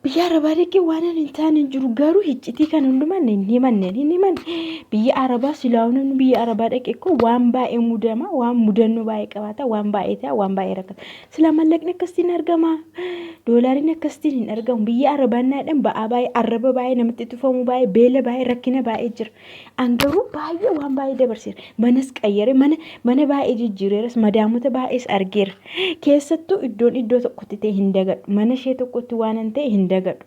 Biyya Arabaa dhaqee waan ani hin taane hin jiru, garuu hiccitii kana hundumaa hin himanne, hin himanne. Biyya Arabaa silaa namni biyya Arabaa dhaqe koo waan baay'ee mudama, waan mudannoo baay'ee qabaata, waan baay'ee ta'a, waan baay'ee rakkata. Silaa mallaqni akkasitiin argama, doolaariin akkasitiin hin argamu. Biyya Arabaa naadhaan ba'aa baay'ee, arraba baay'ee, namatti tufamu baay'ee, beela baay'ee, rakkina baay'ee jira. An garuu baay'ee waan baay'ee dabarseera. Manas qayyare, mana baay'ee jijjiireeras, madaamota baay'ees argeera. Keessattuu iddoon iddoo tokkotti ta'e hin dagadhu. Mana ishee tokkotti waanan ta'e hin dagadhu.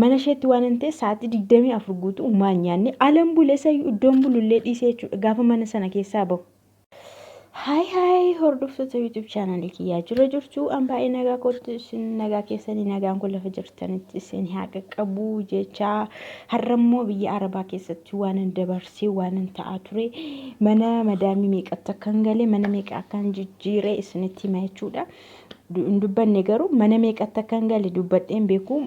Mana isheetti waanan ta'e sa'aatii 24 guutuu umaa hin nyaanne. Alan bule isayyuu iddoon bulullee dhiisee jechuudha gaafa mana sana keessaa bahu. Haay haay, hordoftoota YouTube chaanalii kiyyaa, jira jirtu? An baay'ee nagaa kootti, isin nagaa keessanii? Nagaan kun lafa jirtanitti isin haa qaqqabu jechaa, har'a immoo biyya Arabaa keessatti waanan dabarsee, waanan ta'aa ture, mana madaamii meeqatti akkan gale, mana meeqa akkan jijjiire isinitti hima jechuudha. Hin dubbanne garuu, mana meeqatti akkan gale dubbadheen beeku,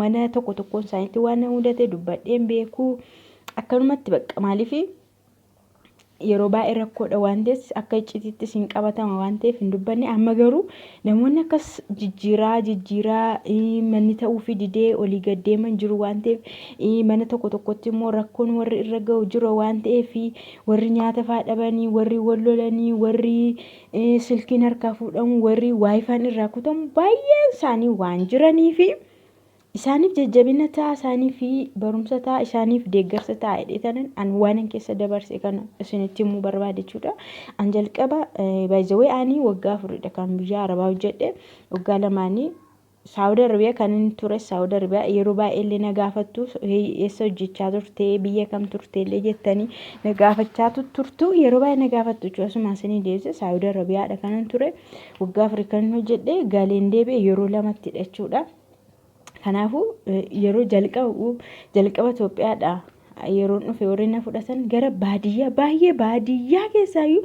mana tokko tokkoon isaaniitti waan na mudate dubbadheen beeku. Akkanumatti bakka maaliifi yeroo baay'ee rakkoodha waan ta'eef, akka iccitiittis hin qabatama waan ta'eef hin dubbanne. Amma garuu namoonni akkas jijjiiraa jijjiiraa manni ta'uufi didee olii gad deeman jiru waan ta'eef, mana tokko tokkotti immoo rakkoon warri irra ga'u jiru waan ta'eef, warri nyaata faa dhabanii, warri wal lolanii, warri silkiin harkaa fuudhamu, warri waayifaan irraa kutamu baay'een isaanii waan jiraniifi isaaniif jajjabina ta'a, isaaniif barumsa ta'a, isaaniif deeggarsa ta'a jedhee tanan an waanan keessa dabarse kana isinitti himuu barbaade jechuudha. An jalqaba baay'ee ani waggaa 4dha kan biyya Arabaa hojjedhe. Waggaa lamaanii Saawud Arabiyaa kan inni ture. Saawud Arabiyaa yeroo baay'ee illee na gaafattu, eessa hojjechaa turte, biyya kam turte illee jettanii na gaafachaa turtu, yeroo baay'ee na gaafattu jechuudha. Asuma isinii deebise, Saawud Arabiyaadha kanan ture. Waggaa 4 kan hojjedhe, galeen deebi'e yeroo lamattidha jechuudha. Kanaafuu yeroo jalqaba Itoophiyaadha yeroon dhufe, warri na fudhatan gara baadiyyaa, baay'ee baadiyyaa keessaayyuu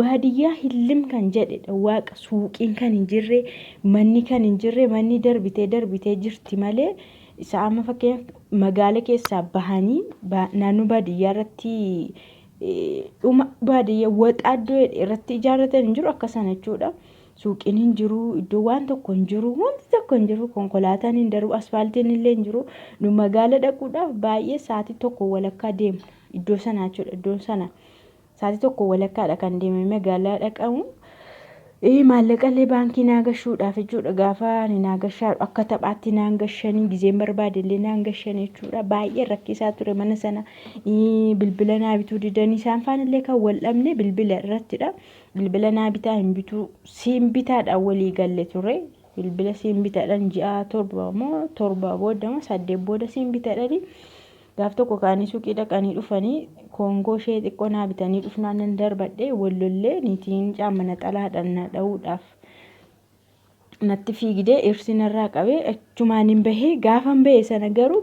baadiyyaa Hillim kan jedhedha. Waaqa, suuqiin kan hin jirre, manni kan hin jirre, manni darbitee darbitee jirti malee, isa amma fakkeenyaaf magaala keessaa bahanii naannoo baadiyyaa irratti, dhuma baadiyyaa waxaa iddoo irratti ijaarratan hin jiru akka sana jechuudha. Suuqiin hin jiru, iddoo waan tokko hin jiru, wanti tokko hin jiru, konkolaataan hin darbu, asfaaltiin illee hin jiru. Nu magaala dhaquudhaaf baay'ee sa'aatii tokko walakkaa deemna iddoo sanaa jechuudha. Iddoon sana sa'aatii tokko walakkaadha kan deemee magaalaa dhaqamu. Maallaqa illee baankii naa gashuudhaaf jechuudha. Gaafa ani naa gashaa akka taphaatti naan gashanii, gizeen barbaade illee naan gashanii jechuudha. Baay'ee rakkisaa ture mana sana. Bilbila naa bituu didanii, isaan faana illee kan wal dhabne bilbila irrattidha. Bilbila naa bitaa, hin bituu, siin bitaadhaan walii galle ture. Bilbila siin bitaadhaan ji'a 7 moo 7 booda moo 8 booda siin bitaadhaani. Gaaf tokko ka'anii suuqii dhaqanii dhufanii koongoo ishee xiqqoo naa bitanii dhufnaan nan darbadhe, wal lollee, niitiin caamma na xalaadhaan na dha'uudhaaf natti fiigdee, irsi narraa qabee achumaan hin bahee. Gaafan bahe sana garuu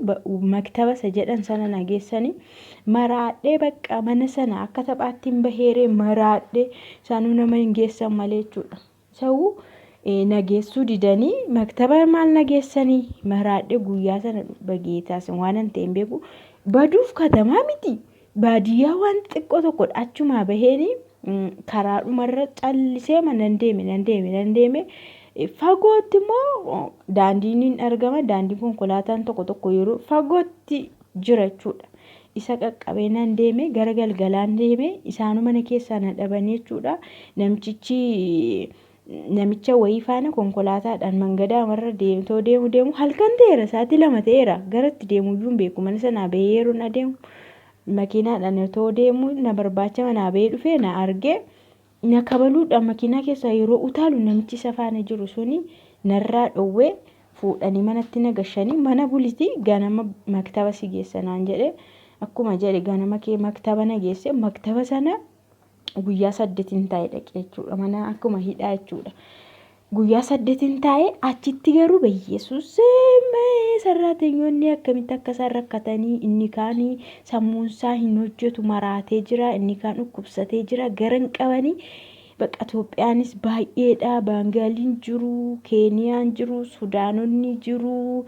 maktaba isa jedhan sana na geessanii, maraadhee bakka mana sana akka taphaatti hin baheeree, maraadhee isaanuu nama hin geessan malee jechuudha. Sa'uu na geessuu didanii maktaba maal na geessanii, maraadhee guyyaa sana bageetaas waan hin ta'e hin beeku, baduuf katamaa miti, baadiyyaa waan xiqqoo tokkodha. Achumaa baheeni karaadhumarra callisee nan deeme, nan deeme, nan deeme. Fagootti immoo daandiin hin argama, daandiin konkolaataan tokko tokko yeroo fagootti jira jechuudha. Isa qaqqabee nan deeme, gara galgalaan deeme, isaanuu mana keessaa na dhabanii jechuudha. Namtichi namicha wayii faana konkolaataadhaan mangadaa marra deemtoo deemu deemu, halkan ta'eera, sa'aatii 2 ta'eera, gara itti deemu iyyuu hin beeku. Mana sanaa bahee yeroon adeemu makiinaadhaan otoo deemu na barbaacha manaa bahee dhufee na argee, na kabaluudhaan makiinaa keessaa yeroo utaalu, namichi isa faana jiru suni narraa dhowwee, fuudhanii manatti na gashanii, mana bulitii ganama maktaba si geessa naan jedhe. Akkuma jedhe ganama kee maktaba na geesse. Maktaba sana guyyaa 8n taa'e dhaqe jechuudha, mana akkuma hidhaa jechuudha. Guyyaa 8n taa'e achitti garuu, Yesuus, sarraatenyoonni akkamitti akka isaan rakkatanii! Inni kaanii sammuunsaa hin hojjetu, maraatee jira, inni kaan dhukkubsatee jira, garan qabanii bakka. Itoophiyaanis baay'eedha, Baangaaliin jiru, Keeniyaan jiru, Sudaanonni jiru,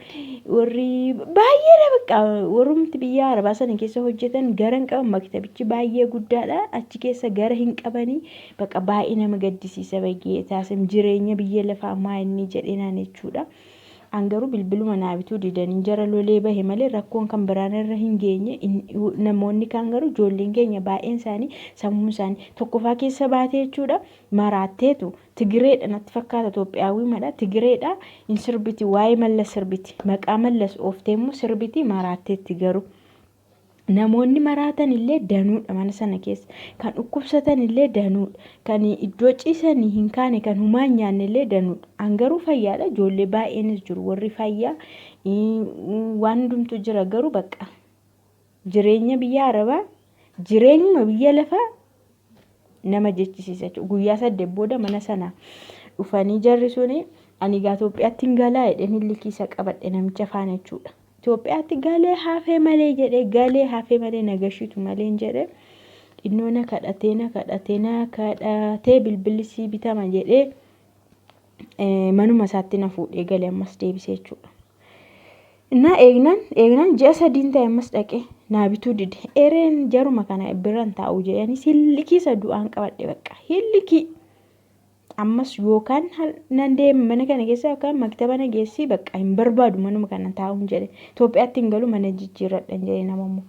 warri baay'eedha bakka. Warrumti biyya Arabaa sana keessa hojjetan garan qaban. Maktabichi baay'ee guddaadha, achi keessa gara hin qabanii bakka. Baay'ee nama gaddisiisa, baay'ee taasim jireenya biyya lafaa maa inni jedhee naan jechuudha. An garuu bilbiluma naa bituu didanii jara lolee bahe malee rakkoon kan biraan irra hin geenye. Namoonni kaan garuu ijoolleen keenya baay'een isaanii sammuun isaanii tokkoffaa keessa baatee jechuudha maraatteetu Tigireedha natti fakkaata Itoophiyaawii madha Tigireedha hin sirbiti waa'ee Mallas sirbiti maqaa Mallas ooftee immoo sirbiti maraatteetti garuu. Namoonni maraatan illee danuudha mana sana keessa. Kan dhukkubsatan illee danuudha. Kan iddoo ciisanii hin kaane kan humaa hin nyaanne illee danuudha. An garuu fayyaadha. Ijoollee baay'eenis jiru warri fayyaa waan hundumtu jira garuu bakka jireenya biyya arabaa jireenyuma biyya lafaa nama jechisiisa jechuudha. Guyyaa 8 booda mana sana dhufanii jarri suni ani egaa Itoophiyaatti hin galaa jedheen hillikii isa qabadhe namicha faana jechuudha. Itoophiyaatti galee hafee malee jedhee galee hafee malee na gashitu malee jedhee xinnoo na kadhatee na kadhatee na kadhatee bilbilli sii bitama jedhee manuma isaatti na fuudhee galee ammas deebisee jechuudha. Innaa eegnaan eegnaan ji'a sadiin ta'e ammas dhaqee naa bituu dide. Ereen jaruma kana biran taa'u jedhanii sillikii isa du'aan qabadhe bakka hillikii. Ammas yookaan nan deema mana kana keessa yookaan maktaba na geessii bakka hin barbaadu manuma kana taa'uun jedhe. Itoophiyaatti hin galu mana jijjiirradhan jedhe nama immoo.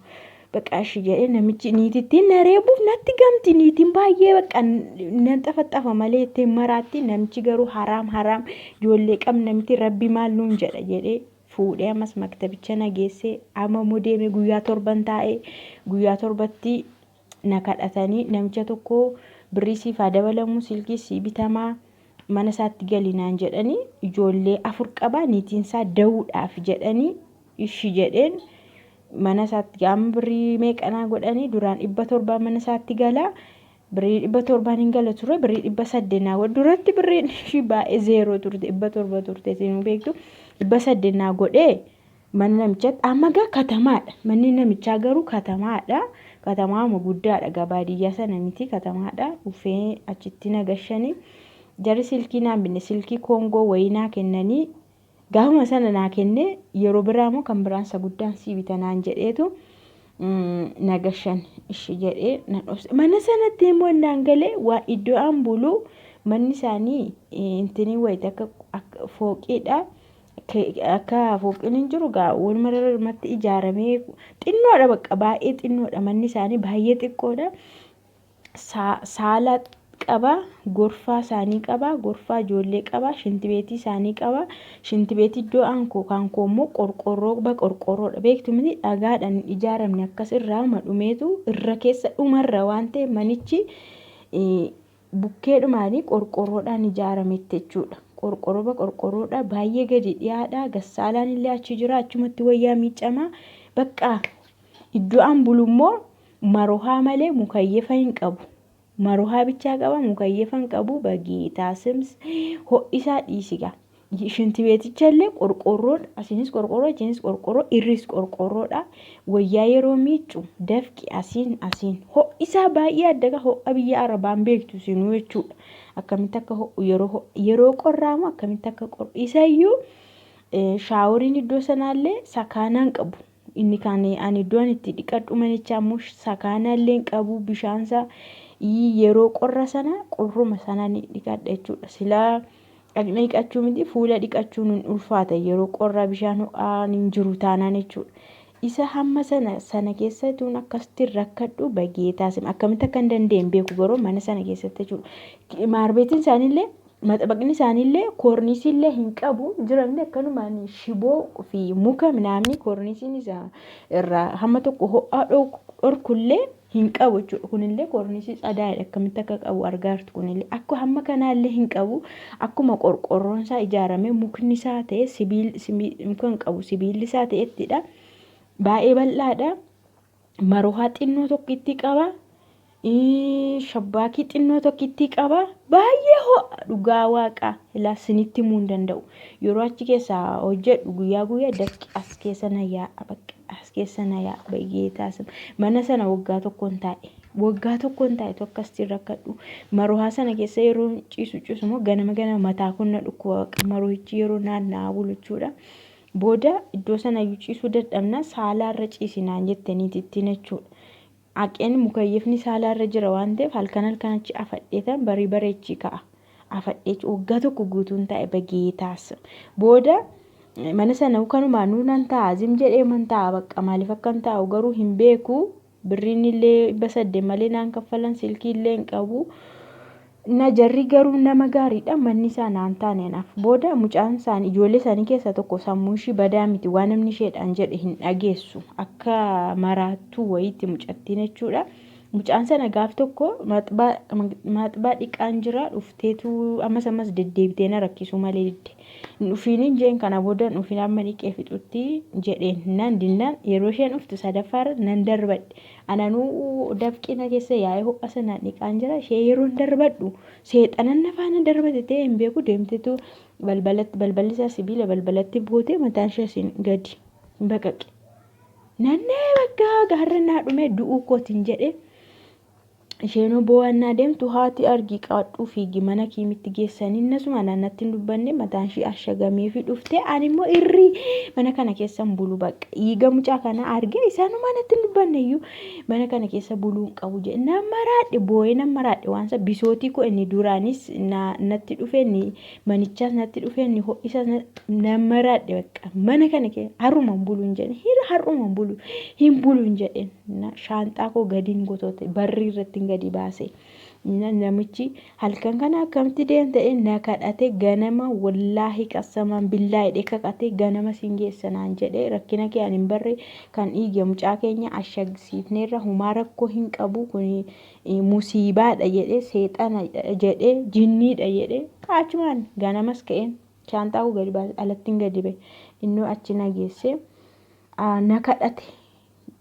Bakka ashi jedhe namichi niitittiin na reebuuf natti gamti niitiin baay'ee bakka nan xafaxafa malee ittiin maraatti namichi garuu haraam haraam ijoollee qabna miti rabbi maal nuun jedha jedhee fuudhee ammas maktabicha na geessee amma immoo deemee guyyaa torban taa'ee guyyaa torbatti na kadhatanii namicha tokko birrii siif haa dabalamu silkii sii bitamaa mana isaatti gali naan jedhanii ijoollee 4 qaba niitiin isaa da'uudhaaf jedhanii ishi jedheen mana isaatti amma birrii meeqanaa godhanii duraan 700 mana isaatti galaa birrii 700 hin gala ture birrii 800 naa godhe duratti birriin ishii baay'ee zeeroo turte 700 turte isinuu beektu 800 naa godhee Mana namichaatti amma gaa katamaadha. Manni namichaa garuu katamaadha. Katamaama guddaadha gaa baadiyyaa sana miti katamaadha. Dhufee achitti na gashanii jarri silkii naan binne silkii koongoo wayii naa kennanii gaafuma sana naa kennee yeroo biraa immoo kan biraan isa guddaan sii bita naan jedheetu na gashan ishi jedhee nan obse. Mana sanatti immoo naan galee waa iddoo an bulu manni isaanii intinii wayita akka fooqiidha. Akka fooqiin hin jiru gaa waluma irratti ijaaramee xinnoodha bakka baay'ee xinnoodha manni isaanii baay'ee xiqqoodha. Saala qaba gorfaa isaanii qaba gorfaa ijoollee qaba shintibeetii isaanii qaba shintibeetii iddoo aankoo kan koo immoo qorqorroo ba qorqorroodha beektu miti dhagaadhaan hin ijaaramne akkas irraa dhumeetu irra keessa dhumarra waan ta'e manichi bukkeedhumaanii qorqorroodhaan ijaarametti jechuudha. Qorqorroba qorqorroodha baay'ee gadi dhiyaadha gassaalaan illee achi jira achumatti wayyaa miiccamaa bakka iddoo an bulu immoo marohaa malee mukayyefa hin qabu. Marohaa bichaa qaba mukayyefa hin qabu bageetaa sims ho'isaa dhiisigaa. Shintibeeticha illee qorqoorroodha. Asiinis qorqoorroo, achiinis qorqoorroo, irris qorqoorroodha. Wayyaa yeroo miiccu dafqi asiin asiin. Ho'isaa baay'ee adda gaa ho'a biyya Arabaan beektu isinuu jechuudha. Akkamitti akka ho'u yeroo yeroo qorraa immoo akkamitti akka qorru. Isayyuu shaaworiin iddoo sanaallee sakaanaan qabu. Inni kan ani iddoo ani itti dhiqadhu manichaa immoo sakaanaa illee hin qabu bishaansaa yeroo qorra sana qorruma sana ni dhiqadha jechuudha. Silaa dhaqna dhiqachuu miti fuula dhiqachuun hin ulfaata yeroo qorraa bishaan ho'aan hin jiru taanaan jechuudha. Isa hamma sana sana keessa tuun akkasitti rakkadhu bageetaa sim akkamitti akka hin dandeenye beeku garuu mana sana keessatti jechuudha. Maarbeetiin isaaniillee maxabaqni isaaniillee koorniisiillee hin qabu jiramni akkanumaan shiboo fi muka minaamni koorniisiin isaa irraa hamma tokko ho'aa dhorkullee hin qabu jechuudha. Kunillee koorniisii tsadaadha. Akkamitti akka qabu argaa jirtu kunillee. Akka hamma kanaallee hin qabu. Akkuma qorqorroon isaa ijaaramee mukni isaa ta'e sibiil muka hin qabu sibiilli isaa ta'ettidha. Baay'ee bal'aadha. Marohaa xinnoo tokkittii qaba. Shabbaakii xinnoo tokkittii qaba. Baay'ee ho'a dhugaa waaqaa. Ilaa sinitti himuu hin danda'u. Yeroo achi keessaa hojjedhu guyyaa guyyaa dafqi as keessa na yaa'a bakka. As keessa na yaa'a bayyee taasisa. Mana sana waggaa tokkoon taa'e. Waggaa tokkoon taa'e tokko akkasitti rakkadhu. Marohaa sana keessa yeroo ciisu ciisu immoo ganama ganama mataa kun na dhukkuba bakka marohichi yeroo naanna'aa bulu jechuudha. Booda iddoo sana iyyuu ciisuu dadhabna saalaarra ciisi naan jette niitittiin jechuudha. Aqeen mukayyifni saalaarra jira waan ta'eef halkan halkan achi afadheetan barii bareechii ka'a. Afadhee waggaa tokko guutuun taa'e bageetaas. Booda Mana sana kanumaanuu nan taa'a zim jedhee man taa'a bakka maaliif akkan taa'u garuu hin beeku. Birriin illee 800 malee naan kaffalan, silkii illee hin qabu. Na jarri garuu nama gaariidha, manni isaa naan taane anaaf. Booda mucaan isaanii ijoollee isaanii keessaa tokko sammuun ishii badaa miti, waan namni isheedhaan jedhe hin dhageessu. Akka maraattuu wayiitti mucattiin jechuudha. Mucaan sana gaaf tokko maxbaa dhiqaan jira dhufteetu ammas ammas deddeebitee na rakkisuu malee didde. Hin dhufiinin jeen, kana booda hin dhufiin amma dhiqee fixutti jedheen. Nan dinnaan yeroo isheen dhuftu sadaffaarra nan darbadhe. Ananuu dafqina keessa yaa'ee ho'a sanaan dhiqaan jira. Ishee yeroon darbadhu seexanan na faana darbate ta'e hin beeku, deemtetu balbalatti, balballi isaa sibiila, balbalatti buutee mataan ishee asiin gadi baqaqe. Nannee bakka gaarra naa dhume du'uu kootiin jedhe. Isheenoo boo'annaa deemtu haati argi qabadhuu fiigi mana kiimitti geessanii innasuma natti hin dubbanne, mataan ishii ashagamee fi dhufte. Ani immoo irrii mana kana keessa hin bulu, bakka dhiiga mucaa kana arge isaanuma natti hin dubbanne iyyuu mana kana keessa buluu hin qabu jedhe. Nan maraadhe, boo'ee nan maraadhe. Waan isa bisootii koo inni duraanis natti dhufe, inni manichaas natti dhufe, inni ho'isaas nan maraadhe. Bakka mana kana keessa har'uma hin bulu hin jedhe, har'uma hin bulu, hin bulu hin jedheen. Na shaanxaa koo gadiin gotote barrii irratti gadi baase. Namichi halkan kana akkamitti deemta jedhee na kadhate. Ganama wallaahi qassamaan billaa jedhee kakate, ganama siin geessa naan jedhe. Rakkina kee ani hin barre, kan dhiige mucaa keenya ashagsiifneerra, humaa rakkoo hin qabu, kun musiibaadha jedhee, seexana jedhee, jinniidha jedhee. Achumaan ganamas ka'een shaanxaa koo gadi baase, alattiin gadi ba'e. Innoo achi na geesse, na kadhate.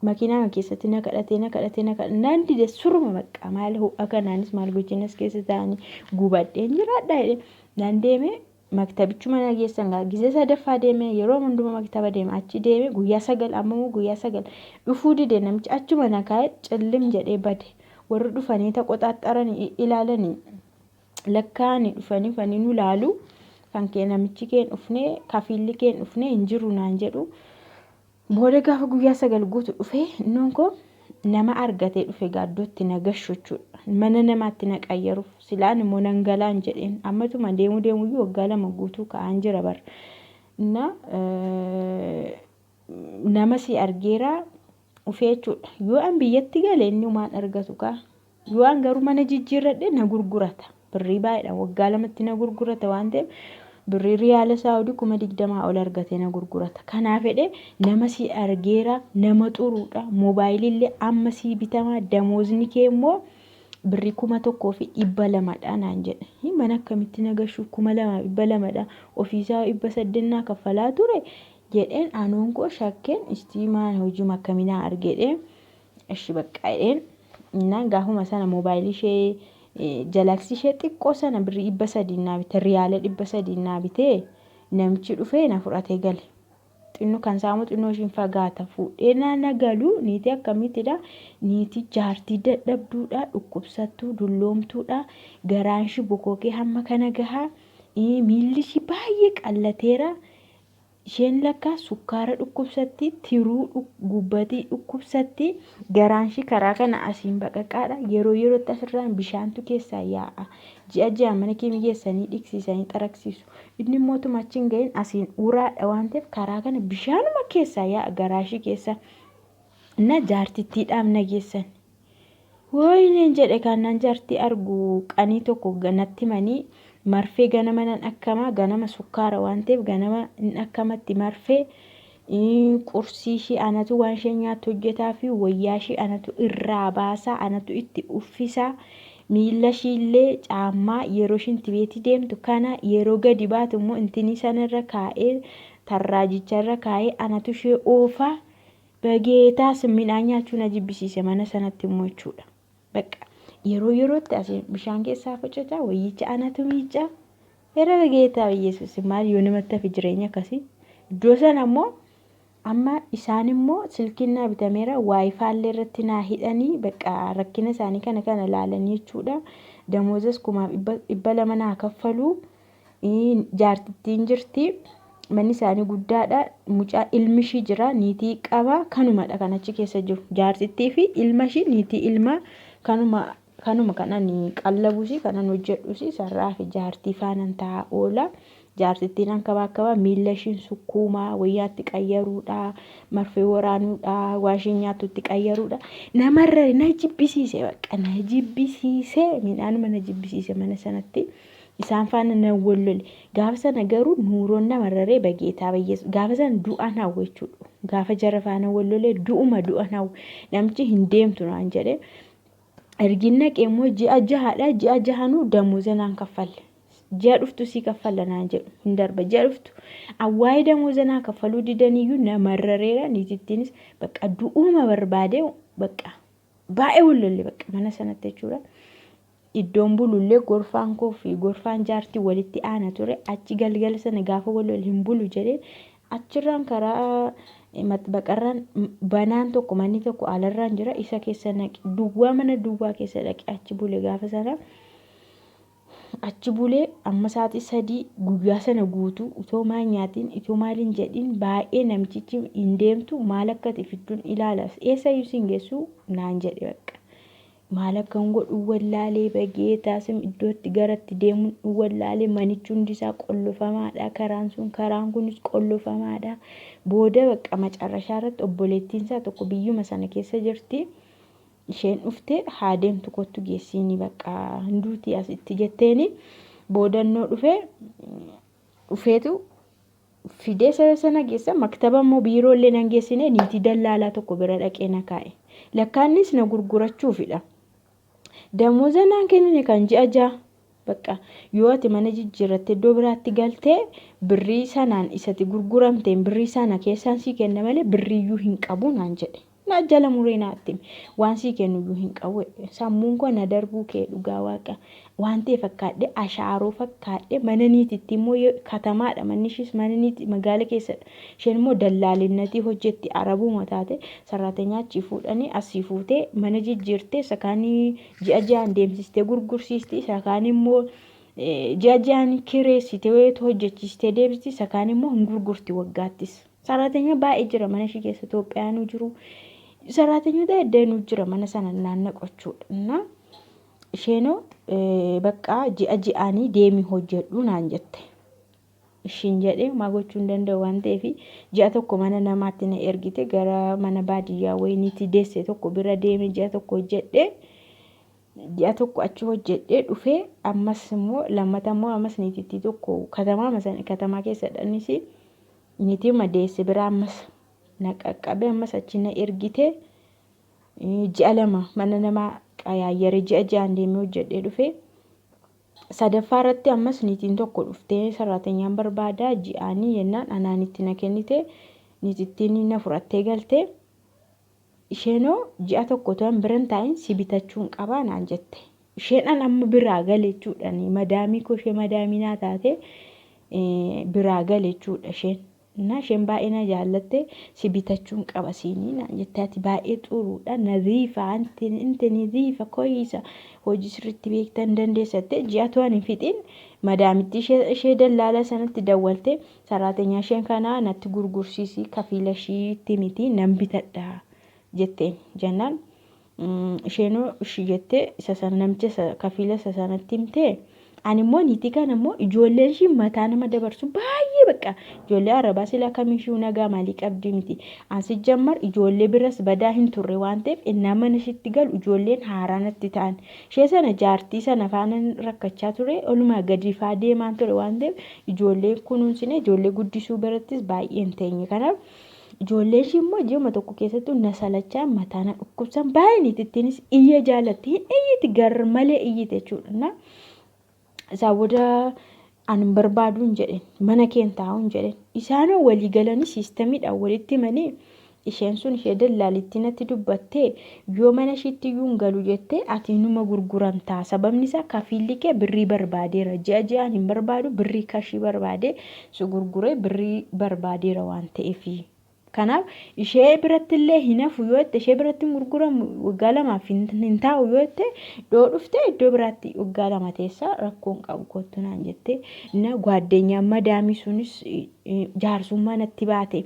Makiinaa keessatti na kadhatee, na kadhatee, na kadhatee, naan dide suruma. Bakka maal ho'a kanaanis maal gochinas keessa ta'anii gubadheen jiraadha jedhee naan deeme. Maktabichuma na geessan gaa. Gizee sadaffaa deeme, yeroo hunduma maktaba deeme, achi deeme. Guyyaa 9, ammoo guyyaa 9 dhufuu dide namichi, achuma na kaa'e, cillim jedhee bade. Warri dhufanii taqoxaaxxaranii ilaalanii lakkaa'anii dhufanii dhufanii nu laalu, kan kee namichi keen dhufnee, kafiilli keen dhufnee hin jiru naan jedhu. Booda gaafa guyyaa 9 guutu dhufee innoon koo nama argatee dhufe gaaddootti na gashu jechuudha. Mana namaatti na qayyaruuf silaan immoo nan galaan jedheen, ammatuma deemuu deemuyyuu waggaa 2 guutuu ka'aan jira bara. Na nama si argeera dhufee jechuudha. Yoo an biyyatti gale inni waan argatu kaa. Yoo an garuu mana jijjiirradhe na gurgurata. Birrii baay'eedha. Waggaa 2tti na gurgurata waan ta'eef birrii riyaala saawudii 20,000 ol argatee na gurgurata. Kanaaf jedhee nama si argeera, nama xuruudha. Moobaayilii illee amma sii bitamaa, damoozni kee immoo birrii 1,200dha naan jedhe. Mana akkamitti na gashuuf 2,200dha, ofiisaa 800 naa kaffalaa ture jedheen. Anoon koo shakkeen, istii maal hojii akkamii naa argedhee. Ishi bakka jedheen. Innaan gaafuma sana moobaayilii ishee jalaksii ishee xiqqoo sana birrii 300 naa bite, riyaala 300 naa bitee namichi dhufee na fudhatee gale. Xinnoo kan saamu xinnoo ishiin fagaata fuudhee na galu. Niitii akkamiitidha? Niitii jaartii dadhabduudha, dhukkubsattuu dulloomtuudha, garaan ishii bokookee hamma kana gahaa, miilli ishii baay'ee qallateera. Isheen lakkaa sukkaara dhukkubsatti, tiruu gubbatii dhukkubsatti, garaan ishii karaa kana asiin baqaqaadha. Yeroo yerootti asirraan bishaantu keessaa yaa'a. Ji'a ji'aan mana keemii geessanii dhiqsiisanii xaragsiisu. Inni immoo utuma achi hin gahin asiin uraadha waan ta'eef karaa kana bishaanuma keessaa yaa'a garaa ishii keessa. Na jaartittiidhaaf na geessan. Wooyineen jedhe, kaannaan jaartii argu qanii tokko natti himanii marfee ganama nan akkama, ganama sukkaara waan ta'eef ganama hin akkamatti marfee, qursii ishii anatu waan isheen nyaattu hojjetaa fi wayyaa ishii anatu irraa baasaa, anatu itti uffisaa, miila ishii illee caammaa yeroo ishiin tibeetii deemtu kana, yeroo gadi baatu immoo intinii sanarra kaa'ee, tarraajicha irra kaa'ee anatu ishee oofaa. Bageetaas midhaan nyaachuu na jibbisiise mana sanatti immoo jechuudha. Bakka yeroo yerootti asii bishaan keessaa facacaa, wayyicha anatu miicaa. Era bageetaa Yesuus, maal yoo namatti hafe jireenya akkasii. Iddoo sana immoo amma isaan immoo silkiin naa bitameera, waayifaallee irratti naa hidhanii, bakka rakkina isaanii kana kana ilaalanii jechuudha. Damoozas 2,200 naa kaffaluu. Jaartittiin jirti. Manni isaanii guddaadha. Mucaa ilmi ishii jira. Niitii qaba. Kanumadha kan achi keessa jiru. Jaartittii fi ilma ishii, niitii ilmaa, kanuma kanuma kanan qallabusi kanan hojjedhusi sarraa fi jaartii faanan taa'aa oola. Jaarsittiin ankabaakkabaa miilla ishiin sukkuumaa, wayyaatti qayyaruudha, marfee waraanuudha, waa ishiin nyaattutti qayyaruudha. Namarra na jibbisiise bakka na jibbisiise midhaanuma na jibbisiise mana sanatti. Isaan faana nan wal lole. Gaafa sana garuu nuuroon namarraree bageetaa bayyeessu. Gaafa sana du'an hawwe jechuudha. Gaafa jara faana wal lolee du'uma du'an hawwe. Namichi hin deemtu naan jedhe. Ergin naqee immoo ji'a jahadha. Ji'a jahanuu damooza naan kaffalle. Ji'a dhuftu sii kaffalla naan jedhu hin darba. Ji'a dhuftu awwaayee damooza naa kaffaluu didaniyyuu namarrareera. Niitittiinis bakka du'uma barbaade bakka baay'ee wal lolle bakka mana sanatti jechuudha. Iddoon bulullee gorfaan koo fi gorfaan jaartii walitti aana ture. Achi galgala sana gaafa wal lole hin bulu jedhee achirraan karaa maxbaqarraan banaan tokko manni tokko alarraan jira isa keessa naqe duwwaa mana duwwaa keessa dhaqe achi bule gaafa sana. Achi bulee amma sa'aatii 3 guyyaa sana guutuu utoo maal nyaatiin itoo maal hin jedhin baay'ee namtichi hin deemtu maal akka ati fidduun ilaala eessayyuu siin geessu naan jedhe bakka. Maal akkan godhu wallaalee bageetaa sim iddootti garatti deemuun wallaalee manichi hundi isaa qollofamaadha karaan sun karaan kunis qollofamaadha. Booda bakka macarrashaa irratti obboleettiin isaa tokko biyyuma sana keessa jirti. Isheen dhufte haa deemtu kottu geessiini bakka hinduutii asitti jetteeni boodannoo dhufe dhufeetu fidee saba sana geessa maktaba immoo biiroo illee nan geessine niitii dallaalaa tokko bira dhaqee na kaa'e. Lakkaannis na gurgurachuufidha. Damooza naan kennine kan ji'a ja'a. Bakka yoo ati mana jijjiirratte iddoo biraatti galtee birrii sanaan isati gurguramteen birrii sana keessaan sii kenna malee birriiyyuu hin qabu naan jedhe. Na jala muree naatti hime. Waan sii kennuyyuu hin qabu jedhe. Sammuun koo na darbuu kee dhugaa waaqa. Waan ta'e fakkaadhe ashaaroo fakkaadhe mana niititti immoo katamaadha manni ishiis mana niiti magaala keessadha. Isheen immoo dallaalinnatii hojjetti arabuma taate sarraatenyaa achii fuudhanii asii fuutee mana jijjiirtee isa kaanii ji'a ji'aan deemsistee gurgursiisti isa kaan immoo ji'a ji'aan kireessitee hojjechiistee deebisti isa kaan immoo hin gurgurti waggaattis. Saraatenyaa baay'ee jira mana ishii keessa Itoophiyaanuu jiru. Saraatenyoota hedduun jira mana sana naannaqu jechuudha. Na isheenoo bakka ji'a ji'aanii deemi hojjedhu naan jette. Ishiin jedhee maa gochuu hin danda'u waan ta'eef ji'a tokko mana namaatti na ergite gara mana baadiyyaa wayiniitti deesse tokko bira deeme ji'a tokko hojjedhe. Ji'a tokko achi hojjedhee dhufee ammas immoo lammata immoo ammas niitittii tokko katamaa katamaa keessadha innis niitii deesse bira ammas na qaqqabe ammas achi na ergite ji'a 2 mana namaa qayaayyare ji'a ji'aan deemee hojjedhee dhufe. Sadaffaa irratti ammas niitiin tokko dhuftee saraatenyaan barbaada ji'aanii jennaan anaanitti na kennite niitittiin na fudhattee galte. Isheenoo ji'a tokko utuu an bira hin taa'in si bitachuun qabaa naan jette. Isheen an amma biraa gale jechuudha. Madaamii koo ishee madaamii naa taate biraa gale jechuudha isheen. Na isheen baay'ee na jaallatte si bitachuun qaba siinii naan jette ati baay'ee xuruudha naziifa inti naziifa koyiisa hojii sirriitti beekta hin dandeessatte ji'a tu'an hin fixiin madaamittii ishee dallaala sanatti dawwalte Saraatenyaa isheen kana natti gurgursiisi kafiila ishiitti miti nan bitadha jetteen jennaan isheenoo ishi jettee isa sana namicha isa kafiila isa sanatti himtee ani immoo niitii kana immoo ijoolleen ishii mataa nama dabarsu baay'ee bakka ijoollee arabaa sila kamiishuu nagaa maalii qabdii miti ansi jammar ijoollee biras badaa hin turre waan ta'eef innaa mana ishiitti galu ijoolleen haaraa natti ta'an Ishee sana jaartii sana faanan rakkachaa ture olumaa gadi faa deemaan ture waan ta'eef ijoollee kunuunsine ijoollee guddisuu birattis baay'ee hin teenye. Kanaaf ijoolleen ishii immoo ji'uma tokko keessattuu na salachaa mataa na dhukkubsan baay'ee niitittiinis iyya jaalatti hin iyyiti gar malee iyyite jechuudha. Na isaa booda ani hin barbaadu hin jedheen mana keen taa'u hin jedheen isaanoo walii galanii siistamiidhaan walitti himanii isheen sun ishee dallaalittii natti dubbattee yoo mana ishiitti iyyuu hin galu jettee ati numa gurguramtaa sababni isaa kafiilli kee birrii barbaadeera ji'a ji'aan hin barbaadu birrii kashii barbaadee si gurguree birrii barbaadeera waan ta'eefi. Kanaaf ishee biratti illee hin hafu yoo jette ishee biratti hin gurguramu waggaa lamaaf hin taa'u yoo jette dhoo dhufte iddoo biraatti waggaa lama teessa rakkoo hin qabu kottu naan jette. Na gwaaddenyaan madaamii sunis jaarsummaa natti baate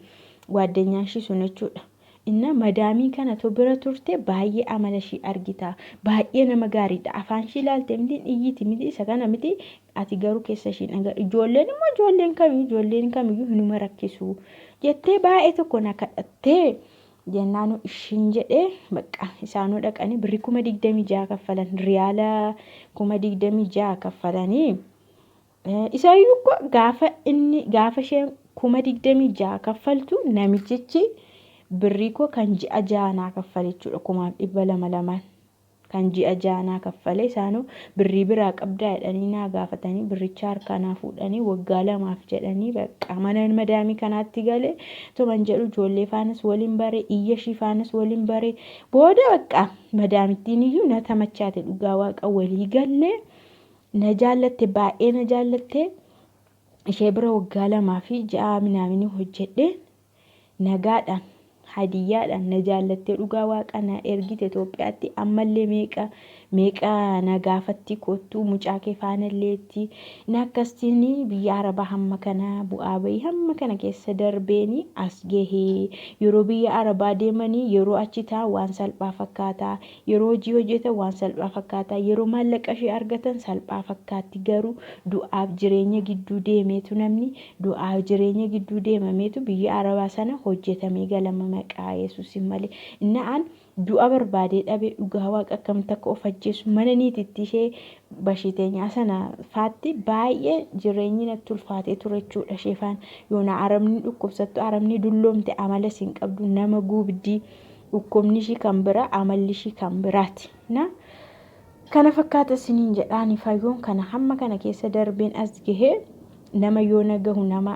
gwaaddenyaan ishii sun jechuudha. Inna madaamii kana to bira turte baay'ee amala ishii argita. Baay'ee nama gaariidha. Afaan ishii ilaalte miti iyyiti miti isa kana miti ati garuu keessa ishii hin agarru. Ijoolleen immoo ijoolleen kamiyyuu ijoolleen kamiyyuu hinuma rakkisu jettee baay'ee tokko na kadhattee jennaanu ishiin jedhee bakka isaanuu dhaqanii birrii 26,000 kaffalan riyaala 26,000 kaffalanii. Isayyuu koo gaafa inni gaafa isheen 26,000 kaffaltu namichichi birrii koo kan ji'a ja'a naa kaffale jechuudha 2,200 lamaan kan ji'a ja'a naa kaffale isaanuu birrii biraa qabdaa jedhanii naa gaafatanii birricha harkaa naa fuudhanii waggaa lamaaf jedhanii bakka mana madaamii kanaatti gale toman jedhu ijoollee faanas waliin bare iyya ishii faanas waliin bare booda bakka madaamittiin iyyuu na tamachaate dhugaa waaqa walii gallee. Na jaallatte baay'ee na jaallatte ishee bira waggaa lamaa fi ja'a minaamini hojjedhe nagaadhaan hadiyyaadhaan na jaallattee dhugaa waaqa na ergite Itoophiyaatti ammallee meeqa meeqa na gaafatti kottuu mucaa kee faanalleetti na akkastiin biyya arabaa hamma kana bu'aa bahii hamma kana keessa darbeeni as gahee yeroo biyya arabaa deemanii yeroo achi taa'an waan salphaa fakkaata Yeroo hojii hojjetan waan salphaa fakkaata. Yeroo maallaqa ishee argatan salphaa fakkaatti. Garuu du'aaf jireenya gidduu deemeetu namni du'aaf jireenya gidduu deemameetu biyya Arabaa sana hojjetamee galama maqaa Yesuusin malee. Inna'an du'a barbaadee dhabe dhugaa waaqa akkamitti akka of ajjeesu mana niititti ishee bashiteenyaa sana faatti baay'ee jireenyi natti ulfaatee ture jechuudha ishee faana. Yoona arabni dhukkubsattu arabni dulloomte amala isin qabdu nama guubdii. Dhukkubni ishii kan biraa amalli ishii kan biraati. Na kana fakkaata isiniin jedhaani fayyoon kana hamma kana keessa darbeen as gahee nama yoo na gahu nama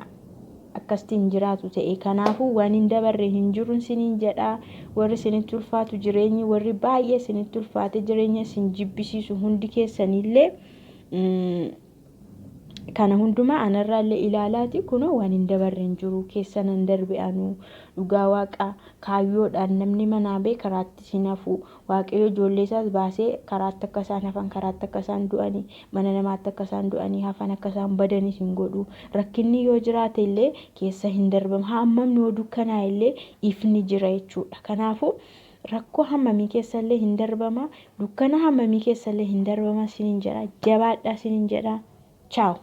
akkasitti hin jiraatu ta'e kanaafuu waan hin dabarre hin jiru isiniin jedha warri isinitti ulfaatu jireenyi warri baay'ee isinitti ulfaate jireenya isin jibbisiisu hundi keessanillee Kana hundumaa anarraallee ilaalaati kunoo waan hin dabarre hin jiru keessa nan darbe anuu dhugaa waaqa kaayyoodhaan namni manaa ba'e karaatti hin hafu waaqayyo ijoollee isaas baasee karaatti akka isaan hafan karaatti akka isaan du'anii mana namaatti akka isaan du'anii hafan akka isaan badanis hin godhu rakkinni yoo jiraate illee keessa hin darbama hammamni yoo dukkanaa'e illee ifni jira jechuudha kanaafuu Rakkoo hammamii keessallee hin darbama, dukkana hammamii keessallee hin darbama sinin jedha. Jabaadhaa sinin jedha. Chaaw.